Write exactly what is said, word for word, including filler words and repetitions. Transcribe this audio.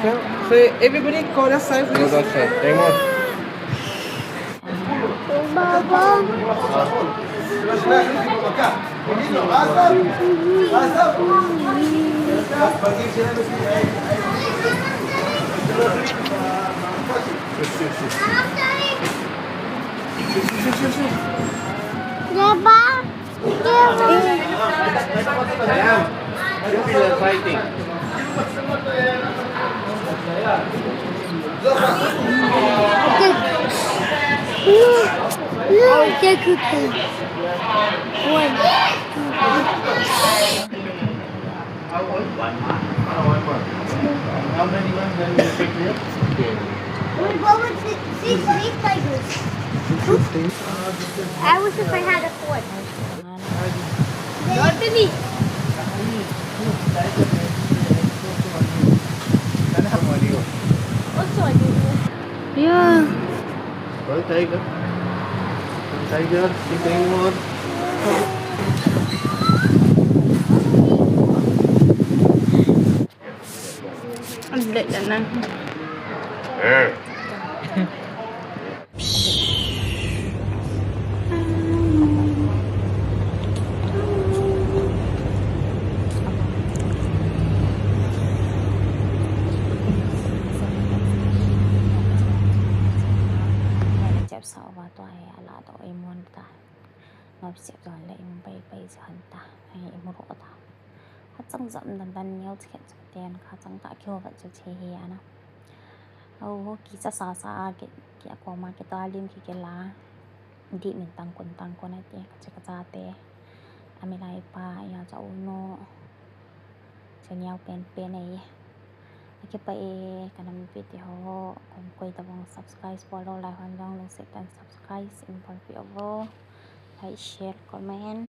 So everybody go that side, please. Go that side. Hang on. Baba. Baba. I wish if I had a fork. Not to me. Also, I do. Yeah. Well, tiger. Tiger, keep going on. Ang bigat na. Chep sa uva tua hi ala to i mon ta. Ngap sep ton le i bai bai sa han ta. Ai i mu ro ta. Kha chang jam dan dan neo chikhen chuten kha chang ta kyo ba chu che hi ana. Au ho ki cha sa sa a ki ki a ko ma ki ta lim ki ke la. Di min tang kun tang kun a te ka che ka cha te. A mi lai pa ya cha u no. Che neo pen pen ei. A ki pa e ka nam pi ti ho. Kon koi ta bang subscribe follow like han jong lung se tan subscribe in bol pi avo. Like share comment.